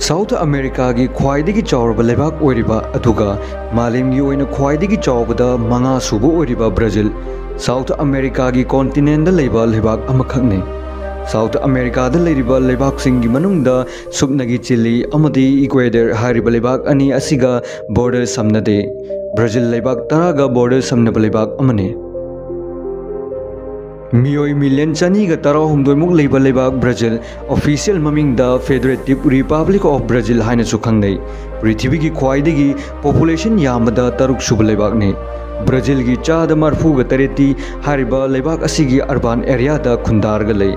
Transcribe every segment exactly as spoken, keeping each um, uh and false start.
South ꯑꯃꯦꯔꯤꯀꯥꯒꯤ ꯈ꯭ꯋꯥꯏꯗꯒꯤ ꯆꯥꯎꯔꯕ ꯂꯩꯕꯥꯛ ꯑꯣꯏꯔꯤꯕ ꯑꯗꯨꯒ ꯃꯥꯂꯦꯝꯒꯤ ꯑꯣꯏꯅ ꯈ꯭ꯋꯥꯏꯗꯒꯤ ꯆꯥꯎꯕꯗ ꯃꯉꯥ ꯁꯨꯕ ꯑꯣꯏꯔꯤꯕ ꯕ꯭ꯔꯥꯖꯤꯜ, ꯁꯥꯎꯊ ꯑꯃꯦꯔꯤꯀꯥꯒꯤ ꯀꯣꯟꯇꯤꯅꯦꯟꯗ ꯂꯩꯕ ꯂꯩꯕꯥꯛ ꯑꯃꯈꯛꯅꯤ꯫ ꯁꯥꯎꯊ ꯑꯃꯦꯔꯤꯀꯥꯗ ꯂꯩꯔꯤꯕ ꯂꯩꯕꯥꯛꯁꯤꯡꯒꯤ ꯃꯅꯨꯡꯗ ꯁꯨꯞꯅꯒꯤ ꯆꯤꯂꯤ ꯑꯃꯗꯤ ꯏꯀ꯭ꯋꯦꯗꯔ ꯍꯥꯏꯔꯤꯕ ꯂꯩꯕꯥꯛ ꯑꯅꯤ ꯑꯁꯤꯒ ꯕꯣꯔꯗꯔ ꯁꯝꯅꯗꯦ꯫ ꯕ꯭ꯔꯥꯖꯤꯜ ꯂꯩꯕꯥꯛ ꯇꯔꯥꯒ ꯕꯣꯔꯗꯔ ꯁꯝꯅꯕ ꯂꯩꯕꯥꯛ ꯑꯃꯅꯤ꯫ ꯃꯤꯑꯣꯏ ꯃꯤꯂꯤꯌꯟ ꯆꯅꯤꯒ ꯇꯔꯥꯍꯨꯝꯗꯣꯏꯃꯨꯛ ꯂꯩꯕ ꯂꯩꯕꯥꯛ ꯕ꯭ꯔꯥꯖꯤꯜ, ꯑꯣꯐꯤꯁꯤꯌꯦꯜ ꯃꯃꯤꯡꯗ Federative Republic of Brazil ꯍꯥꯏꯅꯁꯨ ꯈꯪꯅꯩ, ꯄ꯭ꯔꯤꯊꯤꯕꯤꯒꯤ ꯈ꯭ꯋꯥꯏꯗꯒꯤ ꯄꯣꯄꯨꯂꯦꯁꯟ ꯌꯥꯝꯕꯗ ꯇꯔꯨꯛ ꯁꯨꯕ ꯂꯩꯕꯥꯛꯅꯤ꯫ ꯕ꯭ꯔꯥꯖꯤꯜꯒꯤ ꯆꯥꯗ ꯃꯔꯐꯨꯒ ꯇꯔꯦꯠꯇꯤ ꯍꯥꯏꯔꯤꯕ ꯂꯩꯕꯥꯛ ꯑꯁꯤꯒꯤ ꯑꯔꯕꯥꯟ ꯑꯦꯔꯤꯌꯥꯗ ꯈꯨꯟꯗꯥꯔꯒ ꯂꯩ꯫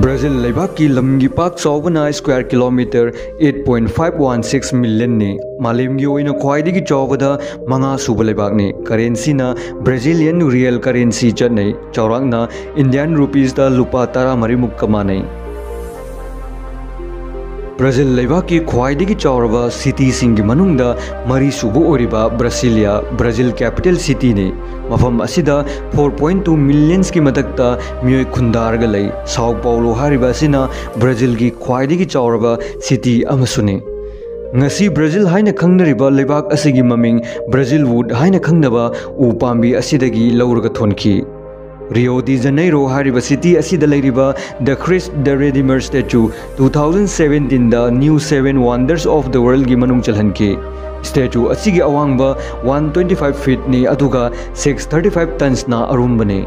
ꯕ꯭ꯔꯥꯖꯤꯜ ꯂꯩꯕꯥꯛꯀꯤ ꯂꯝꯒꯤ ꯄꯥꯛ ꯆꯥꯎꯕꯅ square kilometre eight point five one six millionꯅꯤ꯫ ꯃꯥꯂꯦꯝꯒꯤ ꯑꯣꯏꯅ ꯈ꯭ꯋꯥꯏꯗꯒꯤ ꯆꯥꯎꯕꯗ ꯃꯉꯥ ꯁꯨꯕ ꯂꯩꯕꯥꯛꯅꯤ꯫ ꯀꯔꯦꯟꯁꯤꯅ ꯕ꯭ꯔꯥꯖꯤꯂꯤꯌꯟ ꯔꯤꯌꯦꯜ ꯀꯔꯦꯟꯁꯤ ꯆꯠꯅꯩ꯫ ꯆꯥꯎꯔꯥꯛꯅ ꯏꯟꯗꯤꯌꯟ ꯔꯨꯄꯤꯁꯇ ꯂꯨꯄꯥ ꯇꯔꯥꯃꯔꯤꯃꯨꯛꯀ ꯃꯥꯟꯅꯩ꯫ ꯕ꯭ꯔꯥꯖꯤꯜ ꯂꯩꯕꯥꯛꯀꯤ ꯈ꯭ꯋꯥꯏꯗꯒꯤ ꯆꯥꯎꯔꯕ ꯁꯤꯇꯤꯁꯤꯡꯒꯤ ꯃꯅꯨꯡꯗ ꯃꯔꯤ ꯁꯨꯕ ꯑꯣꯏꯔꯤꯕ ꯕ꯭ꯔꯥꯁꯤꯂꯤꯌꯥ, ꯕ꯭ꯔꯥꯖꯤꯜ ꯀꯦꯄꯤꯇꯦꯜ ꯁꯤꯇꯤꯅꯤ꯫ ꯃꯐꯝ ꯑꯁꯤꯗ four point two millionsꯀꯤ ꯃꯊꯛꯇ ꯃꯤꯑꯣꯏ ꯈꯨꯟꯗꯥꯔꯒ ꯂꯩ꯫ ꯁꯥꯎ ꯄꯥꯎꯂꯣ ꯍꯥꯏꯔꯤꯕ ꯑꯁꯤꯅ ꯕ꯭ꯔꯥꯖꯤꯜꯒꯤ ꯈ꯭ꯋꯥꯏꯗꯒꯤ ꯆꯥꯎꯔꯕ ꯁꯤꯇꯤ ꯑꯃꯁꯨꯅꯤ꯫ ꯉꯁꯤ ꯕ꯭ꯔꯥꯖꯤꯜ ꯍꯥꯏꯅ ꯈꯪꯅꯔꯤꯕ ꯂꯩꯕꯥꯛ ꯑꯁꯤꯒꯤ ꯃꯃꯤꯡ ꯕ꯭ꯔꯥꯖꯤꯜ ꯋꯨꯗ ꯍꯥꯏꯅ ꯈꯪꯅꯕ ꯎ ꯄꯥꯝꯕꯤ ꯑꯁꯤꯗꯒꯤ ꯂꯧꯔꯒ ꯊꯣꯟꯈꯤ꯫ ꯔꯤꯑꯣ ꯗꯤ ꯖꯅꯩꯔꯣ ꯍꯥꯏꯔꯤꯕ ꯁꯤꯇꯤ ꯑꯁꯤꯗ ꯂꯩꯔꯤꯕ The Christ the Redeemer Statue two thousand seventeenꯗ New Seven Wonders of the Worldꯒꯤ ꯃꯅꯨꯡ ꯆꯜꯍꯟꯈꯤ꯫ Statue ꯑꯁꯤꯒꯤ ꯑꯋꯥꯡꯕ one twenty five feetꯅꯤ, ꯑꯗꯨꯒ six thirty five tonsꯅ ꯑꯔꯨꯝꯕꯅꯤ꯫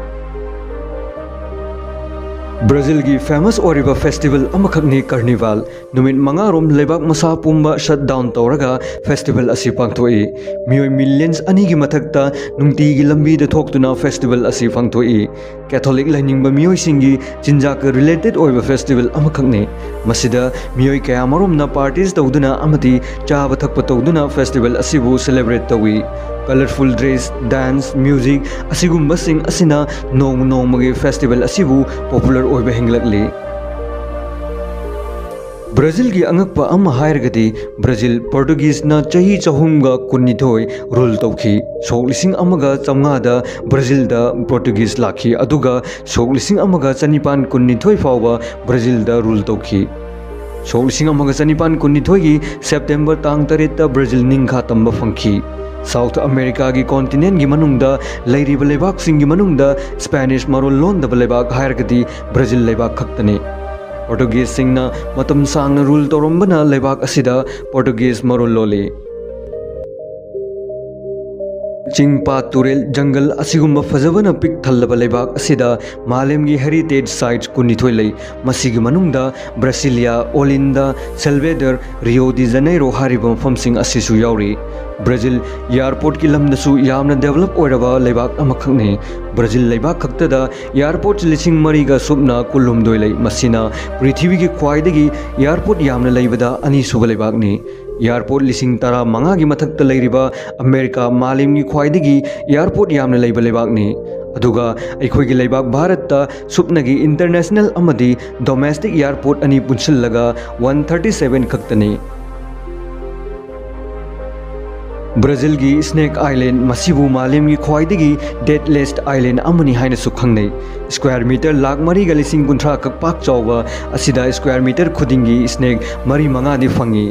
ꯕ꯭ꯔꯥꯖꯤꯜꯒꯤ famous ꯑꯣꯏꯔꯤꯕ festival ꯑꯃꯈꯛꯅꯤ Carnival꯫ ꯅꯨꯃꯤꯠ ꯃꯉꯥꯔꯣꯝ ꯂꯩꯕꯥꯛ ꯃꯁꯥ ꯄꯨꯝꯕ shut down ꯇꯧꯔꯒ festival ꯑꯁꯤ ꯄꯥꯡꯊꯣꯛꯏ꯫ ꯃꯤꯑꯣꯏ ꯃꯤꯂꯤꯌꯟꯁ ꯑꯅꯤꯒꯤ ꯃꯊꯛꯇ ꯅꯨꯡꯇꯤꯒꯤ ꯂꯝꯕꯤꯗ ꯊꯣꯛꯇꯨꯅ festival ꯑꯁꯤ ꯄꯥꯡꯊꯣꯛꯏ꯫ ꯀꯦꯊꯣꯂꯤꯛ ꯂꯥꯏꯅꯤꯡꯕ ꯃꯤꯑꯣꯏꯁꯤꯡꯒꯤ ꯆꯤꯟꯖꯥꯛꯀ related ꯑꯣꯏꯕ festival ꯑꯃꯈꯛꯅꯤ꯫ ꯃꯁꯤꯗ ꯃꯤꯑꯣꯏ ꯀꯌꯥꯃꯔꯣꯝꯅ parties ꯇꯧꯗꯨꯅ ꯑꯃꯗꯤ ꯆꯥꯕ ꯊꯛꯄ ꯇꯧꯗꯨꯅ festival ꯑꯁꯤꯕꯨ celebrate ꯇꯧꯏ꯫ Colourful dress, dance, music ꯑꯁꯤꯒꯨꯝꯕꯁꯤꯡ ꯑꯁꯤꯅ ꯅꯣꯡꯃ ꯅꯣꯡꯃꯒꯤ festival ꯑꯁꯤꯕꯨ popular ꯑꯣꯏꯕ ꯍꯦꯟꯒꯠꯂꯛꯂꯤ꯫ ꯕ꯭ꯔꯥꯖꯤꯜꯒꯤ ꯑꯉꯛꯄ ꯑꯃ ꯍꯥꯏꯔꯒꯗꯤ, ꯕ꯭ꯔꯥꯖꯤꯜ ꯄꯣꯔꯇꯨꯒꯤꯖꯅ ꯆꯍꯤ ꯆꯍꯨꯝꯒ ꯀꯨꯟꯅꯤꯊꯣꯏ rule ꯇꯧꯈꯤ꯫ ꯁꯣꯛ ꯂꯤꯁꯤꯡ ꯑꯃꯒ ꯆꯥꯝꯃꯉꯥꯗ ꯕ꯭ꯔꯥꯖꯤꯜꯗ ꯄꯣꯔꯇꯨꯒꯤꯖ ꯂꯥꯛꯈꯤ, ꯑꯗꯨꯒ ꯁꯣꯛ ꯂꯤꯁꯤꯡ ꯑꯃꯒ ꯆꯅꯤꯄꯥꯟ ꯀꯨꯟꯅꯤꯊꯣꯏ ꯐꯥꯎꯕ ꯕ꯭ꯔꯥꯖꯤꯜꯗ rule ꯇꯧꯈꯤ꯫ ꯁꯣꯛ ꯂꯤꯁꯤꯡ ꯑꯃꯒ ꯆꯅꯤꯄꯥꯟ ꯀꯨꯟꯅꯤꯊꯣꯏꯒꯤ ꯁꯦꯞꯇꯦꯝꯕꯔ ꯇꯥꯡ ꯇꯔꯦꯠꯇ ꯕ꯭ꯔꯥꯖꯤꯜ ꯅꯤꯡꯈꯥ ꯇꯝꯕ ꯐꯪꯈꯤ꯫ ꯁꯥꯎꯊ ꯑꯃꯦꯔꯤꯀꯥꯒꯤ ꯀꯣꯟꯇꯤꯅꯦꯟꯒꯤ ꯃꯅꯨꯡꯗ ꯂꯩꯔꯤꯕ ꯂꯩꯕꯥꯛꯁꯤꯡꯒꯤ ꯃꯅꯨꯡꯗ ꯁ꯭ꯄꯦꯅꯤꯁ ꯃꯔꯣꯜ ꯂꯣꯟꯗꯕ ꯂꯩꯕꯥꯛ ꯍꯥꯏꯔꯒꯗꯤ ꯕ꯭ꯔꯥꯖꯤꯜ ꯂꯩꯕꯥꯛ ꯈꯛꯇꯅꯤ꯫ ꯄꯣꯔꯇꯨꯒꯤꯖꯁꯤꯡꯅ ꯃꯇꯝ ꯁꯥꯡꯅ ꯔꯨꯜ ꯇꯧꯔꯝꯕꯅ ꯂꯩꯕꯥꯛ ꯑꯁꯤꯗ ꯄꯣꯔꯇꯨꯒꯤꯖ ꯃꯔꯣꯜ ꯂꯣꯜꯂꯤ꯫ ꯆꯤꯡ, ꯄꯥꯠ, ꯇꯨꯔꯦꯜ, ꯖꯪꯒꯜ ꯑꯁꯤꯒꯨꯝꯕ ꯐꯖꯕꯅ ꯄꯤꯛ ꯊꯜꯂꯕ ꯂꯩꯕꯥꯛ ꯑꯁꯤꯗ ꯃꯥꯂꯦꯝꯒꯤ ꯍꯦꯔꯤꯇꯦꯖ ꯁꯥꯏꯠꯁ ꯀꯨꯟꯅꯤꯊꯣꯏ ꯂꯩ꯫ ꯃꯁꯤꯒꯤ ꯃꯅꯨꯡꯗ ꯕ꯭ꯔꯥꯁꯤꯂꯤꯌꯥ, ꯑꯣꯂꯤꯟꯗꯥ, ꯁꯦꯜꯕꯦꯗꯔ, ꯔꯤꯑꯣ ꯗꯤ ꯖꯅꯩꯔꯣ ꯍꯥꯏꯔꯤꯕ ꯃꯐꯝꯁꯤꯡ ꯑꯁꯤꯁꯨ ꯌꯥꯎꯔꯤ꯫ ꯕ꯭ꯔꯥꯖꯤꯜ ꯏꯌꯥꯔꯄꯣꯔꯠꯀꯤ ꯂꯝꯗꯁꯨ ꯌꯥꯝꯅ ꯗꯦꯕꯂꯞ ꯑꯣꯏꯔꯕ ꯂꯩꯕꯥꯛ ꯑꯃꯈꯛꯅꯤ꯫ ꯕ꯭ꯔꯥꯖꯤꯜ ꯂꯩꯕꯥꯛ ꯈꯛꯇꯗ ꯏꯌꯥꯔꯄꯣꯔꯠ ꯂꯤꯁꯤꯡ ꯃꯔꯤꯒ ꯁꯨꯞꯅ ꯀꯨꯟꯍꯨꯝꯗꯣꯏ ꯂꯩ꯫ ꯃꯁꯤꯅ ꯄ꯭ꯔꯤꯊꯤꯕꯤꯒꯤ ꯈ꯭ꯋꯥꯏꯗꯒꯤ ꯏꯌꯥꯔꯄꯣꯔꯠ ꯌꯥꯝꯅ ꯂꯩꯕꯗ ꯑꯅꯤꯁꯨꯕ ꯂꯩꯕꯥꯛꯅꯤ꯫ ꯏꯌꯥꯔꯄꯣꯔꯠ ꯂꯤꯁꯤꯡ ꯇꯔꯥꯃꯉꯥꯒꯤ ꯃꯊꯛꯇ ꯂꯩꯔꯤꯕ ꯑꯃꯦꯔꯤꯀꯥ ꯃꯥꯂꯦꯝꯒꯤ ꯈ꯭ꯋꯥꯏꯗꯒꯤ ꯏꯌꯥꯔꯄꯣꯔꯠ ꯌꯥꯝꯅ ꯂꯩꯕ ꯂꯩꯕꯥꯛꯅꯤ꯫ ꯑꯗꯨꯒ ꯑꯩꯈꯣꯏꯒꯤ ꯂꯩꯕꯥꯛ ꯚꯥꯔꯠꯇ ꯁꯨꯞꯅꯒꯤ ꯏꯟꯇꯔꯅꯦꯁꯅꯦꯜ ꯑꯃꯗꯤ ꯗꯣꯃꯦꯁꯇꯤꯛ ꯏꯌꯥꯔꯄꯣꯔꯠ ꯑꯅꯤ ꯄꯨꯟꯁꯤꯜꯂꯒ ꯋꯥꯟ ꯊꯥꯔꯇꯤ ꯁꯚꯦꯟ ꯈꯛꯇꯅꯤ꯫ ꯕ꯭ꯔꯥꯖꯤꯜꯒꯤ ꯁ꯭ꯅꯦꯛ ꯑꯥꯏꯂꯦꯟ, ꯃꯁꯤꯕꯨ ꯃꯥꯂꯦꯝꯒꯤ ꯈ꯭ꯋꯥꯏꯗꯒꯤ ꯗꯦꯠꯂꯦꯁ ꯑꯥꯏꯂꯦꯟ ꯑꯃꯅꯤ ꯍꯥꯏꯅꯁꯨ ꯈꯪꯅꯩ꯫ ꯁ꯭ꯀ꯭ꯋꯥꯔ ꯃꯤꯇꯔ ꯂꯥꯈ ꯃꯔꯤꯒ ꯂꯤꯁꯤꯡ ꯀꯨꯟꯊ꯭ꯔꯥ ꯈꯛ ꯄꯥꯛ ꯆꯥꯎꯕ ꯑꯁꯤꯗ ꯁ꯭ꯀ꯭ꯋꯥꯔ ꯃꯤꯇꯔ ꯈꯨꯗꯤꯡꯒꯤ ꯁ꯭ꯅꯦꯛ ꯃꯔꯤ ꯃꯉꯥꯗꯤ ꯐꯪꯏ꯫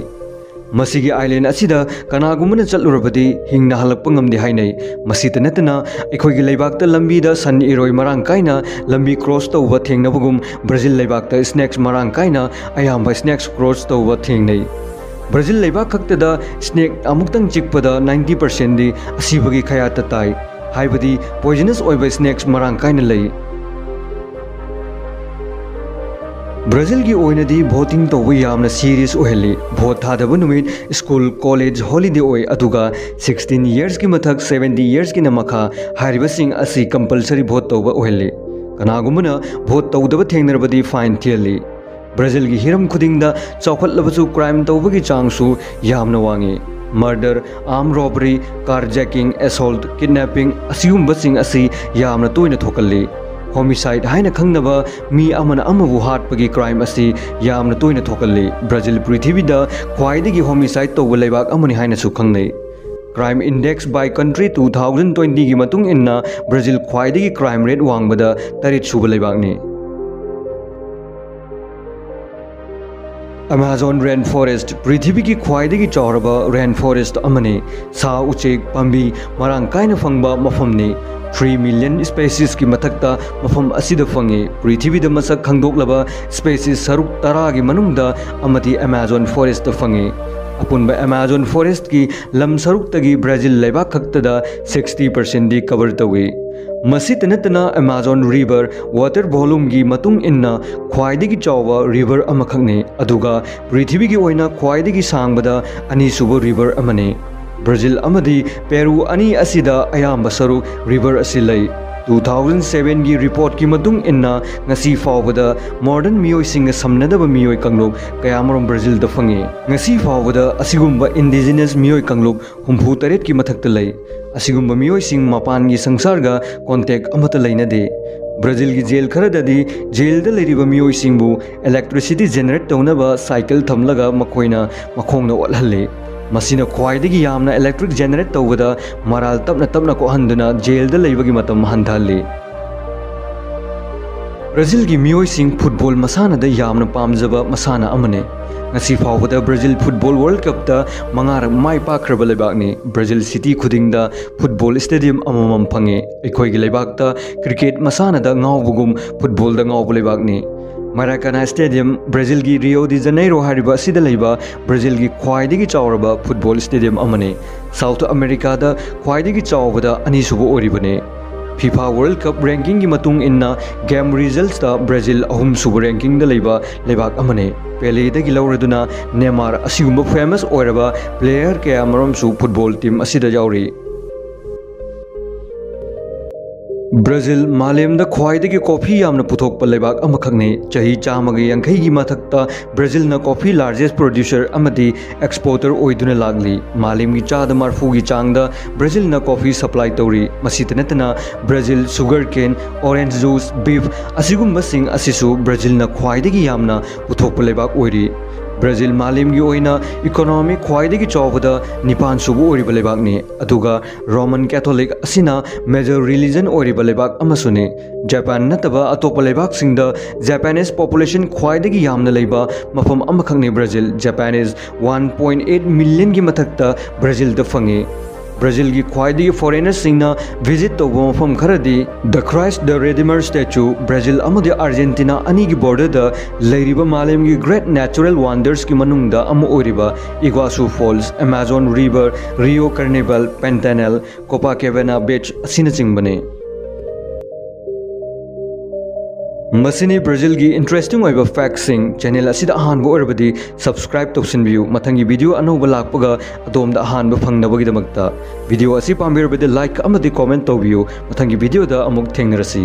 ꯃꯁꯤꯒꯤ ꯑꯥꯏꯂꯦꯟ ꯑꯁꯤꯗ ꯀꯅꯥꯒꯨꯝꯕꯅ ꯆꯠꯂꯨꯔꯕꯗꯤ ꯍꯤꯡꯅ ꯍꯜꯂꯛꯄ ꯉꯝꯗꯦ ꯍꯥꯏꯅꯩ꯫ ꯃꯁꯤꯇ ꯅꯠꯇꯅ ꯑꯩꯈꯣꯏꯒꯤ ꯂꯩꯕꯥꯛꯇ ꯂꯝꯕꯤꯗ ꯁꯟ ꯏꯔꯣꯏ ꯃꯔꯥꯡ ꯀꯥꯏꯅ ꯂꯝꯕꯤ ꯀ꯭ꯔꯣꯁ ꯇꯧꯕ ꯊꯦꯡꯅꯕꯒꯨꯝ ꯕ꯭ꯔꯥꯖꯤꯜ ꯂꯩꯕꯥꯛꯇ ꯁ꯭ꯅꯦꯛꯁ ꯃꯔꯥꯡ ꯀꯥꯏꯅ ꯑꯌꯥꯝꯕ ꯁ꯭ꯅꯦꯛꯁ ꯀ꯭ꯔꯣꯁ ꯇꯧꯕ ꯊꯦꯡꯅꯩ꯫ ꯕ꯭ꯔꯥꯖꯤꯜ ꯂꯩꯕꯥꯛ ꯈꯛꯇꯗ ꯁ꯭ꯅꯦꯛ ꯑꯃꯨꯛꯇꯪ ꯆꯤꯛꯄꯗ ꯅꯥꯏꯟꯇꯤ ꯄꯔꯁꯦꯟꯗꯤ ꯑꯁꯤꯕꯒꯤ ꯈꯌꯥꯠꯇ ꯇꯥꯏ꯫ ꯍꯥꯏꯕꯗꯤ ꯄꯣꯏꯖꯅꯁ ꯑꯣꯏꯕ ꯁ꯭ꯅꯦꯛꯁ ꯃꯔꯥꯡ ꯀꯥꯏꯅ ꯂꯩ꯫ ꯕ꯭ꯔꯥꯖꯤꯜꯒꯤ ꯑꯣꯏꯅꯗꯤ ꯚꯣꯇꯤꯡ ꯇꯧꯕ ꯌꯥꯝꯅ ꯁꯤꯔꯤꯌꯁ ꯑꯣꯏꯍꯜꯂꯤ꯫ ꯚꯣꯠ ꯊꯥꯗꯕ ꯅꯨꯃꯤꯠ ꯁ꯭ꯀꯨꯜ, ꯀꯣꯂꯦꯖ ꯍꯣꯂꯤꯗꯦ ꯑꯣꯏ, ꯑꯗꯨꯒ ꯁꯤꯛꯁꯇꯤꯟ ꯏꯌꯔꯁꯀꯤ ꯃꯊꯛ ꯁꯚꯦꯟꯇꯤ ꯏꯌꯔꯁꯀꯤꯅ ꯃꯈꯥ ꯍꯥꯏꯔꯤꯕꯁꯤꯡ ꯑꯁꯤ ꯀꯝꯄꯜꯁꯔꯤ ꯚꯣꯠ ꯇꯧꯕ ꯑꯣꯏꯍꯜꯂꯤ꯫ ꯀꯅꯥꯒꯨꯝꯕꯅ ꯚꯣꯠ ꯇꯧꯗꯕ ꯊꯦꯡꯅꯔꯕꯗꯤ ꯐꯥꯏꯟ ꯊꯤꯍꯜꯂꯤ꯫ ꯕ꯭ꯔꯥꯖꯤꯜꯒꯤ ꯍꯤꯔꯝ ꯈꯨꯗꯤꯡꯗ ꯆꯥꯎꯈꯠꯂꯕꯁꯨ ꯀ꯭ꯔꯥꯏꯝ ꯇꯧꯕꯒꯤ ꯆꯥꯡꯁꯨ ꯌꯥꯝꯅ ꯋꯥꯡꯉꯤ꯫ ꯃꯔꯗꯔ, ꯑꯥꯔꯝ ꯔꯣꯕꯔꯤ, ꯀꯥꯔꯖꯦꯀꯤꯡ, ꯑꯦꯁꯣꯜꯠ, ꯀꯤꯗꯅꯦꯄꯤꯡ ꯑꯁꯤꯒꯨꯝꯕꯁꯤꯡ ꯑꯁꯤ ꯌꯥꯝꯅ ꯇꯣꯏꯅ ꯊꯣꯛꯀꯜꯂꯤ꯫ ꯍꯣꯃꯤꯁꯥꯏꯗ ꯍꯥꯏꯅ ꯈꯪꯅꯕ ꯃꯤ ꯑꯃꯅ ꯑꯃꯕꯨ ꯍꯥꯠꯄꯒꯤ ꯀ꯭ꯔꯥꯏꯝ ꯑꯁꯤ ꯌꯥꯝꯅ ꯇꯣꯏꯅ ꯊꯣꯛꯀꯜꯂꯤ꯫ ꯕ꯭ꯔꯥꯖꯤꯜ ꯄ꯭ꯔꯤꯊꯤꯕꯤꯗ ꯈ꯭ꯋꯥꯏꯗꯒꯤ ꯍꯣꯃꯤꯁꯥꯏꯗ ꯇꯧꯕ ꯂꯩꯕꯥꯛ ꯑꯃꯅꯤ ꯍꯥꯏꯅꯁꯨ ꯈꯪꯅꯩ꯫ Crime Index by Country two thousand twenty ꯒꯤ ꯃꯇꯨꯡ ꯏꯟꯅ ꯕ꯭ꯔꯥꯖꯤꯜ ꯈ꯭ꯋꯥꯏꯗꯒꯤ ꯀ꯭ꯔꯥꯏꯝ ꯔꯦꯠ ꯋꯥꯡꯕꯗ ꯇꯔꯦꯠ ꯁꯨꯕ ꯂꯩꯕꯥꯛꯅꯤ꯫ Amazon rainforest ꯄ꯭ꯔꯤꯊꯤꯕꯤꯒꯤ ꯈ꯭ꯋꯥꯏꯗꯒꯤ ꯆꯥꯎꯔꯕ rainforest ꯑꯃꯅꯤ꯫ ꯁꯥ ꯎꯆꯦꯛ ꯄꯥꯝꯕꯤ ꯃꯔꯥꯡ ꯀꯥꯏꯅ ꯐꯪꯕ ꯃꯐꯝꯅꯤ꯫ Three million speciesꯀꯤ ꯃꯊꯛꯇ ꯃꯐꯝ ꯑꯁꯤꯗ ꯐꯪꯏ꯫ ꯄ꯭ꯔꯤꯊꯤꯕꯤꯗ ꯃꯁꯛ ꯈꯪꯗꯣꯛꯂꯕ species ꯁꯔꯨꯛ ꯇꯔꯥꯒꯤ ꯃꯅꯨꯡꯗ ꯑꯃꯗꯤ Amazon forestꯇ ꯐꯪꯏ꯫ ꯑꯄꯨꯟꯕ Amazon forestꯀꯤ ꯂꯝ ꯁꯔꯨꯛꯇꯒꯤ ꯕ꯭ꯔꯥꯖꯤꯜ ꯂꯩꯕꯥꯛ ꯈꯛꯇꯗ sixty percentꯗꯤ cover ꯇꯧꯏ꯫ ꯃꯁꯤꯇ ꯅꯠꯇꯅ Amazon river water volumeꯒꯤ ꯃꯇꯨꯡ ꯏꯟꯅ ꯈ꯭ꯋꯥꯏꯗꯒꯤ ꯆꯥꯎꯕ river ꯑꯃꯈꯛꯅꯤ, ꯑꯗꯨꯒ ꯄ꯭ꯔꯤꯊꯤꯕꯤꯒꯤ ꯑꯣꯏꯅ ꯈ꯭ꯋꯥꯏꯗꯒꯤ ꯁꯥꯡꯕꯗ ꯑꯅꯤꯁꯨꯕ river ꯑꯃꯅꯤ꯫ ꯕ꯭ꯔꯥꯖꯤꯜ ꯑꯃꯗꯤ ꯄꯦꯔꯨ ꯑꯅꯤ ꯑꯁꯤꯗ ꯑꯌꯥꯝꯕ ꯁꯔꯨꯛ river ꯑꯁꯤ ꯂꯩ꯫ Two thousand sevenꯒꯤ reportꯀꯤ ꯃꯇꯨꯡ ꯏꯟꯅ, ꯉꯁꯤ ꯐꯥꯎꯕꯗ modern ꯃꯤꯑꯣꯏꯁꯤꯡꯒ ꯁꯝꯅꯗꯕ ꯃꯤꯑꯣꯏ ꯀꯥꯡꯂꯨꯞ ꯀꯌꯥꯃꯔꯨꯝ ꯕ꯭ꯔꯥꯖꯤꯜꯗ ꯐꯪꯏ꯫ ꯉꯁꯤ ꯐꯥꯎꯕꯗ ꯑꯁꯤꯒꯨꯝꯕ indigenous ꯃꯤꯑꯣꯏ ꯀꯥꯡꯂꯨꯞ ꯍꯨꯝꯐꯨ ꯇꯔꯦꯠꯀꯤ ꯃꯊꯛꯇ ꯂꯩ꯫ ꯑꯁꯤꯒꯨꯝꯕ ꯃꯤꯑꯣꯏꯁꯤꯡ ꯃꯄꯥꯟꯒꯤ ꯁꯪꯁꯥꯔꯒ contact ꯑꯃꯠꯇ ꯂꯩꯅꯗꯦ꯫ ꯕ꯭ꯔꯥꯖꯤꯜꯒꯤ ꯖꯦꯜ ꯈꯔꯗꯗꯤ ꯖꯦꯜꯗ ꯂꯩꯔꯤꯕ ꯃꯤꯑꯣꯏꯁꯤꯡꯕꯨ electricity generate ꯇꯧꯅꯕ cycle ꯊꯝꯂꯒ ꯃꯈꯣꯏꯅ ꯃꯈꯣꯡꯅ ꯑꯣꯠꯍꯜꯂꯤ꯫ ꯃꯁꯤꯅ ꯈ꯭ꯋꯥꯏꯗꯒꯤ ꯌꯥꯝꯅ electric generate ꯇꯧꯕꯗ ꯃꯔꯥꯜ ꯇꯞꯅ ꯇꯞꯅ ꯀꯣꯛꯍꯟꯗꯨꯅ ꯖꯦꯜꯗ ꯂꯩꯕꯒꯤ ꯃꯇꯝ ꯍꯟꯊꯍꯜꯂꯤ꯫ ꯕ꯭ꯔꯥꯖꯤꯜꯒꯤ ꯃꯤꯑꯣꯏꯁꯤꯡ football ꯃꯁꯥꯟꯅꯗ ꯌꯥꯝꯅ ꯄꯥꯝꯖꯕ ꯃꯁꯥꯟꯅ ꯑꯃꯅꯤ꯫ ꯉꯁꯤ ꯐꯥꯎꯕꯗ ꯕ꯭ꯔꯥꯖꯤꯜ football World Cupꯇ ꯃꯉꯥꯔꯛ ꯃꯥꯏ ꯄꯥꯛꯈ꯭ꯔꯕ ꯂꯩꯕꯥꯛꯅꯤ꯫ ꯕ꯭ꯔꯥꯖꯤꯜ city ꯈꯨꯗꯤꯡꯗ football stadium ꯑꯃꯃꯝ ꯐꯪꯉꯤ꯫ ꯑꯩꯈꯣꯏꯒꯤ ꯂꯩꯕꯥꯛꯇ cricket ꯃꯁꯥꯟꯅꯗ ꯉꯥꯎꯕꯒꯨꯝ footballꯗ ꯉꯥꯎꯕ ꯂꯩꯕꯥꯛꯅꯤ꯫ Maracanã Stadium, ꯕ꯭ꯔꯥꯖꯤꯜꯒꯤ Rio de Janeiro ꯍꯥꯏꯔꯤꯕ ꯑꯁꯤꯗ ꯂꯩꯕ ꯕ꯭ꯔꯥꯖꯤꯜꯒꯤ ꯈ꯭ꯋꯥꯏꯗꯒꯤ ꯆꯥꯎꯔꯕ football stadium ꯑꯃꯅꯤ꯫ South Americaꯗ ꯈ꯭ꯋꯥꯏꯗꯒꯤ ꯆꯥꯎꯕꯗ ꯑꯅꯤꯁꯨꯕ ꯑꯣꯏꯔꯤꯕꯅꯤ꯫ FIFA World Cup rankingꯒꯤ ꯃꯇꯨꯡ ꯏꯟꯅ game resultsꯇ ꯕ꯭ꯔꯥꯖꯤꯜ ꯑꯍꯨꯝꯁꯨꯕ rankingꯗ ꯂꯩꯕ ꯂꯩꯕꯥꯛ ꯑꯃꯅꯤ꯫ ꯄꯦꯂꯦꯗꯒꯤ ꯂꯧꯔꯗꯨꯅ ꯅꯦꯃꯥꯔ ꯑꯁꯤꯒꯨꯝꯕ famous ꯑꯣꯏꯔꯕ player ꯀꯌꯥ ꯃꯔꯨꯝꯁꯨ football team ꯑꯁꯤꯗ ꯌꯥꯎꯔꯤ꯫ ꯕ꯭ꯔꯥꯖꯤꯜ ꯃꯥꯂꯦꯝꯗ ꯈ꯭ꯋꯥꯏꯗꯒꯤ coffee ꯌꯥꯝꯅ ꯄꯨꯊꯣꯛꯄ ꯂꯩꯕꯥꯛ ꯑꯃꯈꯛꯅꯤ꯫ ꯆꯍꯤ ꯆꯥꯝꯃꯒ ꯌꯥꯡꯈꯩꯒꯤ ꯃꯊꯛꯇ ꯕ꯭ꯔꯥꯖꯤꯜꯅ coffee largest producer ꯑꯃꯗꯤ exporter ꯑꯣꯏꯗꯨꯅ ꯂꯥꯛꯂꯤ꯫ ꯃꯥꯂꯦꯝꯒꯤ ꯆꯥꯗ ꯃꯔꯤꯐꯨꯒꯤ ꯆꯥꯡꯗ ꯕ꯭ꯔꯥꯖꯤꯜꯅ coffee supply ꯇꯧꯔꯤ꯫ ꯃꯁꯤꯇ ꯅꯠꯇꯅ Brazil sugar cane, orange juice, beef ꯑꯁꯤꯒꯨꯝꯕꯁꯤꯡ ꯑꯁꯤꯁꯨ ꯕ꯭ꯔꯥꯖꯤꯜꯅ ꯈ꯭ꯋꯥꯏꯗꯒꯤ ꯌꯥꯝꯅ ꯄꯨꯊꯣꯛꯄ ꯂꯩꯕꯥꯛ ꯑꯣꯏꯔꯤ꯫ ꯕ꯭ꯔꯥꯖꯤꯜ ꯃꯥꯂꯦꯝꯒꯤ ꯑꯣꯏꯅ ꯏꯀꯣꯅꯣꯃꯤ ꯈ꯭ꯋꯥꯏꯗꯒꯤ ꯆꯥꯎꯕꯗ ꯅꯤꯄꯥꯟ ꯁꯨꯕ ꯑꯣꯏꯔꯤꯕ ꯂꯩꯕꯥꯛꯅꯤ, ꯑꯗꯨꯒ ꯔꯣꯃꯟ ꯀꯦꯊꯣꯂꯤꯛ ꯑꯁꯤꯅ ꯃꯦꯖꯔ ꯔꯤꯂꯤꯖꯟ ꯑꯣꯏꯔꯤꯕ ꯂꯩꯕꯥꯛ ꯑꯃꯁꯨꯅꯤ꯫ ꯖꯄꯥꯟ ꯅꯠꯇꯕ ꯑꯇꯣꯞꯄ ꯂꯩꯕꯥꯛꯁꯤꯡꯗ ꯖꯄꯥꯅꯤꯁ ꯄꯣꯄꯨꯂꯦꯁꯟ ꯈ꯭ꯋꯥꯏꯗꯒꯤ ꯌꯥꯝꯅ ꯂꯩꯕ ꯃꯐꯝ ꯑꯃꯈꯛꯅꯤ Brazil. Japanese one point eight ꯃꯤꯂꯤꯌꯟꯒꯤ ꯃꯊꯛꯇ ꯕ꯭ꯔꯥꯖꯤꯜꯗ ꯐꯪꯉꯤ꯫ ꯕ꯭ꯔꯥꯖꯤꯜꯒꯤ ꯈ꯭ꯋꯥꯏꯗꯒꯤ ꯐꯣꯔꯦꯅꯔꯁꯤꯡꯅ ꯚꯤꯖꯤꯠ ꯇꯧꯕ ꯃꯐꯝ ꯈꯔꯗꯤ The Christ the Redeemer Statue, Brazil ꯑꯃꯗꯤ ꯑꯥꯔꯖꯦꯟꯇꯤꯅꯥ ꯑꯅꯤꯒꯤ ꯕꯣꯔꯗꯔꯗ ꯂꯩꯔꯤꯕ ꯃꯥꯂꯦꯝꯒꯤ ꯒ꯭ꯔꯦꯠ ꯅꯦꯆꯔꯦꯜ ꯋꯥꯟꯗꯔꯁꯀꯤ ꯃꯅꯨꯡꯗ ꯑꯃ ꯑꯣꯏꯔꯤꯕ Iguazu falls, Amazon river, Rio carnival, Pantanal, Copacabana beach ꯑꯁꯤꯅꯆꯤꯡꯕꯅꯤ꯫ ꯃꯁꯤꯅꯤ ꯕ꯭ꯔꯥꯖꯤꯜꯒꯤ ꯏꯟꯇꯔꯦꯁꯇꯤꯡ ꯑꯣꯏꯕ ꯐꯦꯛꯁꯤꯡ꯫ ꯆꯦꯅꯦꯜ ꯑꯁꯤꯗ ꯑꯍꯥꯟꯕ ꯑꯣꯏꯔꯕꯗꯤ ꯁꯕꯁꯀ꯭ꯔꯥꯏꯕ ꯇꯧꯁꯤꯟꯕꯤꯌꯨ, ꯃꯊꯪꯒꯤ ꯚꯤꯗꯤꯑꯣ ꯑꯅꯧꯕ ꯂꯥꯛꯄꯒ ꯑꯗꯣꯝꯗ ꯑꯍꯥꯟꯕ ꯐꯪꯅꯕꯒꯤꯗꯃꯛꯇ꯫ ꯚꯤꯗꯤꯑꯣ ꯑꯁꯤ ꯄꯥꯝꯕꯤꯔꯕꯗꯤ ꯂꯥꯏꯛ ꯑꯃꯗꯤ ꯀꯣꯃꯦꯟ ꯇꯧꯕꯤꯌꯨ꯫ ꯃꯊꯪꯒꯤ ꯚꯤꯗꯤꯑꯣꯗ ꯑꯃꯨꯛ ꯊꯦꯡꯅꯔꯁꯤ꯫